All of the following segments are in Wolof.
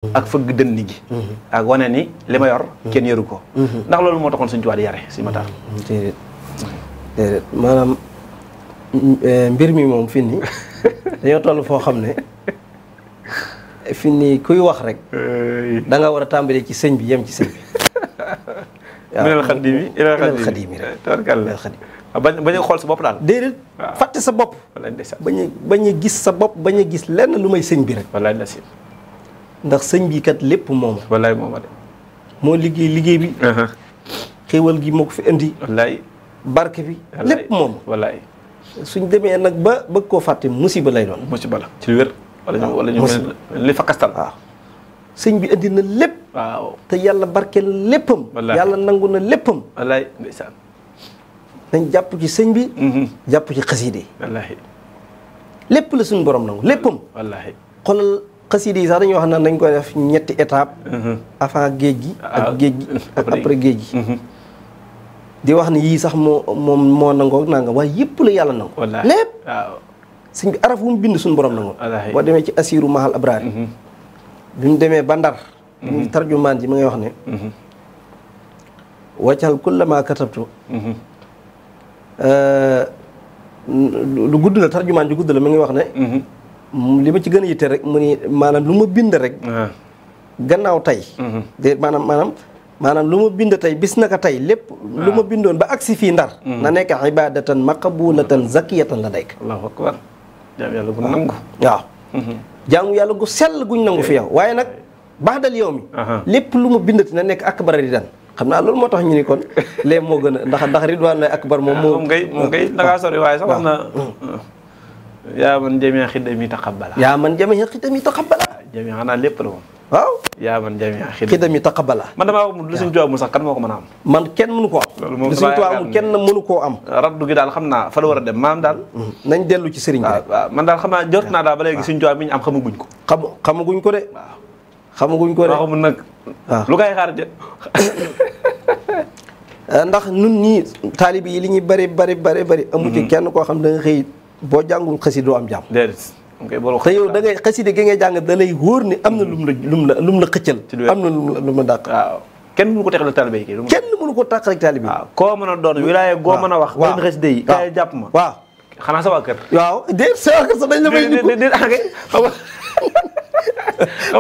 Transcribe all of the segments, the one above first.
ak fëgg dënn gi. ak wane ni li ma yor kenn yoru ko. ndax loolu moo taxoon Sëñ Tuubaa di yare si Matar. déedéet maanaam mbir mi moom fi ni dañoo toll foo xam ne fi ni kuy wax rek da nga war a tàmbalee ci sëñ bi yem ci sëñ bi. waaw minal xadimi ilal xadimi rek tabarkalla bañ a xool sa bopp daal. déedéet fàtte sa bopp. bañ a gis sa bopp bañ a gis lenn lu may sëñ bi rek. wallaay la si. ndax sëñ bi kat lépp moom. wallaay moom de. moo liggéey bi. xéewal gi moo ko fi indi. wallaay. barke bi lépp moom. wallaay. suñ demee nag ba bëgg koo fàtte musiba lay doon. musiba la ci wér. wala ñu li fa kastal. waaw sëñ bi indi na lépp. waaw te yàlla barkeel léppam. wallaay yàlla nangu na léppam. wallaay ndeysaan. nañ jàpp ci sëñ bi. jàpp ci xasiide yi. wallaahi. lépp la suñu borom nangu léppam. wallaahi. xoolal xasiide yi sax dañuy wax naan dañ koy def ñetti étape. avant géej gi. ak géej gi ak après géej gi. di wax ni yii sax moo nangoo nanga waaye yëpp la yàlla nangu. wallaahi lépp. waaw. sëñ bi araf wu mu bind suñu borom nangu. wallaahi. boo demee ci asiru mahal abraar bi mu demee ba Ndar. bi mu tarjumaan ji ma ngay wax ne. waccal kulla ma katabtu. lu gudd la tarjumaan ji gudd la mi ngi wax ne. li ma ci gën a yitte rek mu ni maanaam lu ma bind rek. gannaaw tey. de maanaam lu ma bind tey bis naka tey lépp. lu ma bindoon ba agsi fii Ndar. na nekk ibadatan maqbulatan zakiyatan la dayk. allahu akbar. jaamu yàlla gu nangu. waaw. jaamu yàlla gu sell guñ nangu fi yow waaye nag baax dal yow mi. lépp lu ma bindati na nekk akbar ridan. xam naa loolu moo tax ñu ni kon léegi moo gën a ndax ridwaan lay akbar moom. moom ngay da ngaa sori waaye sax wax na. yaa man jamii xidami taqabbala. yaa man jamii xidami taqabbala. jamii xanaa lépp la moom. waaw. yaa man jamii xidami taqabbala. man damaa wax lu Sëñ Tuubaa mu sax kan moo ko mën a am. man kenn mënu koo am. loolu moom lu Sëñ Tuubaa amul kenn mënu koo am. raddu gi daal xam naa fa la war a dem maanaam daal. nañ dellu ci sëriñ bi rek. waaw man daal xam naa jot naa daal ba léegi Sëñ Tuubaa mi ñu am xamaguñ ko. xamaguñ ko de. waaw xamaguñ ko de. xamul nag. waaw lu koy xaar de. ndax nun ñii taalib yi li ñuy bari amu ci kenn koo xam da nga xëy boo jàngul xasida doo am jàmm. déedéet. te yow da ngay xasida gi ngay jàng da lay wóor ni am na lum la xëccal. am na lum la dàq. waaw kenn mënu ko teqal taalibe yi. kenn mënu ko tàq rek taalibe yi. waaw koo mën a doon wilaaye goo mën a wax. waaw benn xasida yi kaay jàpp ma. waaw xanaa sa waa kër. waaw déet sa waa kër sax dañ la may. déet xam nga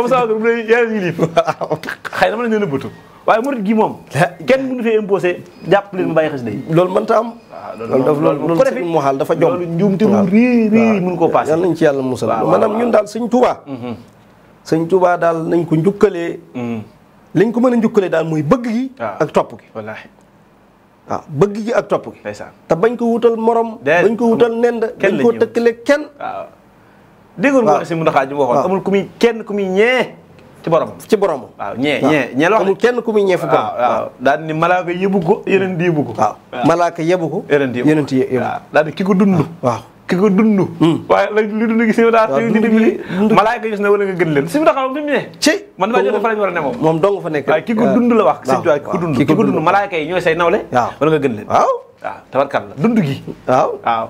sa waa kër bu dee yaa ngi lii. waaw xëy na mën nañu nëbbatu waaye murid gi moom. kenn mënu fee imposé jàpp leen mu bàyyi xasida yi. loolu mënta am. loolu sëñ Moxaal dafa jom. loolu njuumte lu rii mënu koo passé. yal nañ ci yàlla musal. maanaam ñun daal sëñ Tuubaa. sëñ Tuubaa daal nañ ko njukkalee. liñ ko mën a njukkalee daal mooy bëgg gi. ak topp gi. wallaahi. waaw bëgg gi ak topp gi. ndeysaan. te bañ ko wutal morom. bañ ko wutal nend. bañ koo tëkkale kenn. waaw déggoon nga si Muntaxaa ji mu waxoon amul ku muy kenn ku muy ñee ci borom. ci borom. waaw ñee la wax amul kenn ku muy ñee fu borom. waaw daal ni malaaka yebu ko yeneen di yebu ko. waaw malaaka yebu ko. yeneen di yebu ko. daal ni ki ko dund. waaw ki ko dund. waaye li dund gi si daal malaaka gis na wala nga gën leen si Muntaxaa moom fi mu ne. ci man damaa jot fa lañu war a ne moom. moom dong fa nekk. waaye ki ko dund la wax. waaw ki ko dund malaaka yi ñooy say nawle. waaw wala nga gën leen. waaw tabarkalla dund gi. waaw.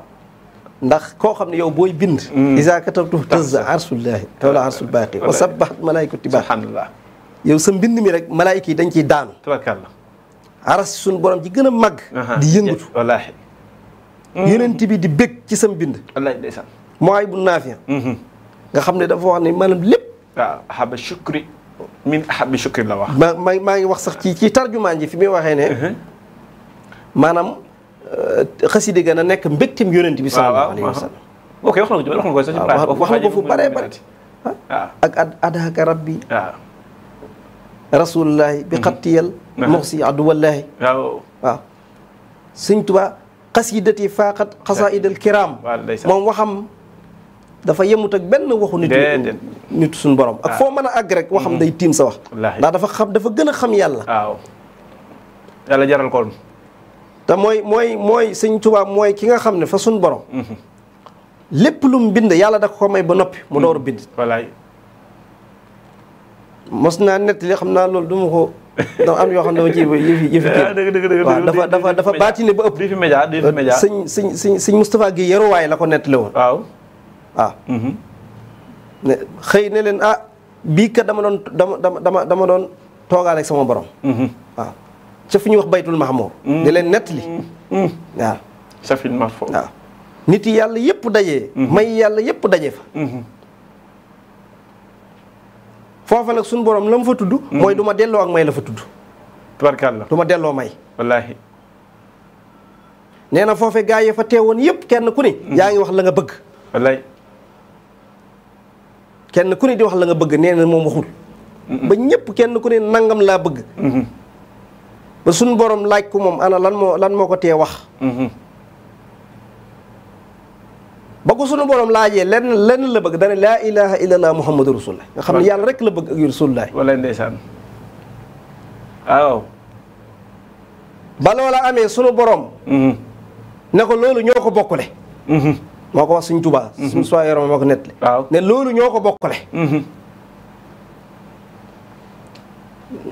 ndax koo xam ne yow booy bind. isa katabtu tazza arsullahi tawla arsul baaqi wa sabbahat malaikatu baax. alhamdulilah. yow sa mbind mi rek malaayika yi dañ ciy daanu. tabarkalla. aras suñu borom ji gën a màgg. di yëngatu. wallaahi. yonent bi di bég ci sa mbind. wallaahi ndeysaan. mooy bu naafiya. nga xam ne dafa wax ne maanaam lépp. waaw ahaba shukri min ahabi shukri la wax. maa ngi wax sax ci tarjumaan ji fi muy waxee ne. maanaam. xasida ga na nekk mbégteem yonent bi sallallahu alayhi wa sallam. ok wax na ko sax wax na ko fu bare bare. ak adhaka rabbi. waaw. rasulullahi bi xattiyal. moxsi aduwallahi. waaw. Sëñ Tuubaa xasidati faaqat xasaidal kiram. moom waxam dafa yemut ak benn waxu nit suñu borom. ak foo mën a àgg rek waxam day tiim sa wax. ndax dafa gën a xam yàlla. waaw. yàlla jaral ko. te mooy Sëñ Tuubaa mooy ki nga xam ne fa suñ borom. lépp lu mu bind yàlla da ko may ba noppi mu door a bind. wallaay. mos naa nett li xam naa loolu du ma ko dafa am yoo xam ne dama ci yëfi kii. waaw dafa baatine ba ëpp. di fi média sëñ Moustapha Guèye yaruwaay la ko nettali woon. waaw. waaw. ne xëy ne leen bii kat dama doon toogaale ak sama borom. waaw ca fu ñuy wax baytul mahmur. di leen nettali. waaw. safin marfo. waaw nit yi yàlla yëpp dajee. may yàlla yëpp daje fa. foofa nag suñu borom la mu fa tudd. mooy du ma delloo ak may la fa tudd. tubarkalla du ma delloo may. wallaahi. nee na foofe gaa yi fa teewoon yëpp kenn ku ne. yaa ngi wax la nga bëgg. wallaahi. kenn ku ne di wax la nga bëgg nee na moom waxul. ba ñëpp kenn ku ne nangam laa bëgg. ba suñu borom laaj ko moom ana lan moo ko tee wax. ba ko sunu borom laajee lenn la bëgg dana laa ilaha illallah muhammadu rasulullah nga xam ne yàlla rek la bëgg ak rasulullah. wallaahi ndeysaan. waaw. ba loola amee sunu borom. ne ko loolu ñoo ko bokkule. moo ko wax suñ Tuubaa. suñ soi yaram moo ko nettali. waaw ne loolu ñoo ko bokkule.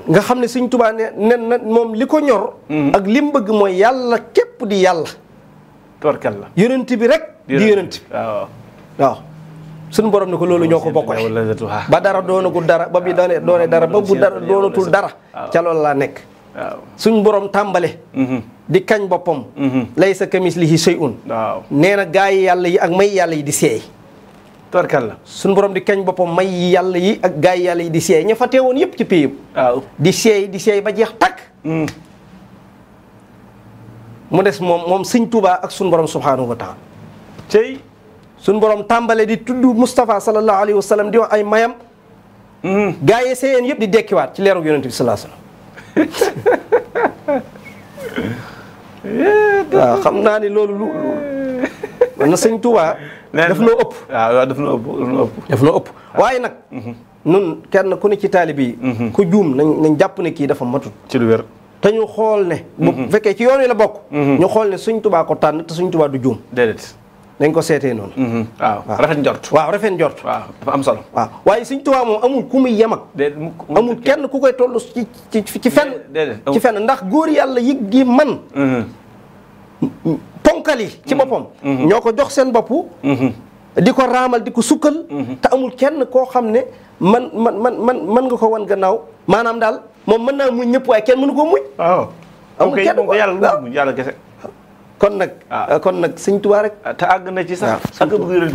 nga xam ne suñ Tuubaa ne moom li ko ñor. ak li mu bëgg mooy yàlla képp di yàlla. tubarkalla. yonent bi rek. di yonent bi waaw. suñu borom ne ko loolu ñoo ko bokkule. ba dara doonagul dara ba bi doone dara ba bu dara doonatul dara. ca loolu laa nekk. waaw suñ borom tàmbale. di kañ boppam. laysa kamislihi shay'un. waaw nee na gaa yi yàlla yi ak may yàlla yi di seey. tubarkalla. suñ borom di kañ boppam may yàlla yi ak gaa yi yàlla yi di seey ña fa teewoon yëpp ci pays. waaw di seey ba jeex takk. mu des moom sëñ Tuubaa ak suñ borom subhaanahu wa taala. cey. suñ borom tàmbale di tudd Moustapha sallallahu alayhi wa sallam di wax ay mayam. gaa yi seeyeen yëpp di dekkiwaat ci leeru yonent bi sallallahu alayhi wa sallam. waaw xam naa ni loolu man na sëñ Tuubaa daf noo ëpp. waaw daf noo ëpp. waaye nag. nun kenn ku ne ci taalib yi. ku juum nañ jàpp ne kii dafa matut. ci lu wér. te ñu xool ne. bu fekkee ci yoon wi la bokk. ñu xool ne sëñ Tuubaa ko tànn te sëñ Tuubaa du juum. déedéet. dañ ko seetee noonu. waaw rafet njort. waaw rafet njort. waaw dafa am solo. waaw waaye sëñ Tuubaa moom amul ku muy yem ak. amul kenn ku koy toll ci fenn. ci fenn ndax góor yàlla yi man. ponkal yi ci boppam. ñoo ko jox seen bopp. di ko raamal di ko sukkal. te amul kenn koo xam ne man nga ko wan gannaaw maanaam daal moom mën naa muñ ñëpp waaye kenn mënu ko muñ. waaw amul kenn ko yàlla kese. kon nag sëñ Tuubaa rek. te àgg na ci sax. ak bëgg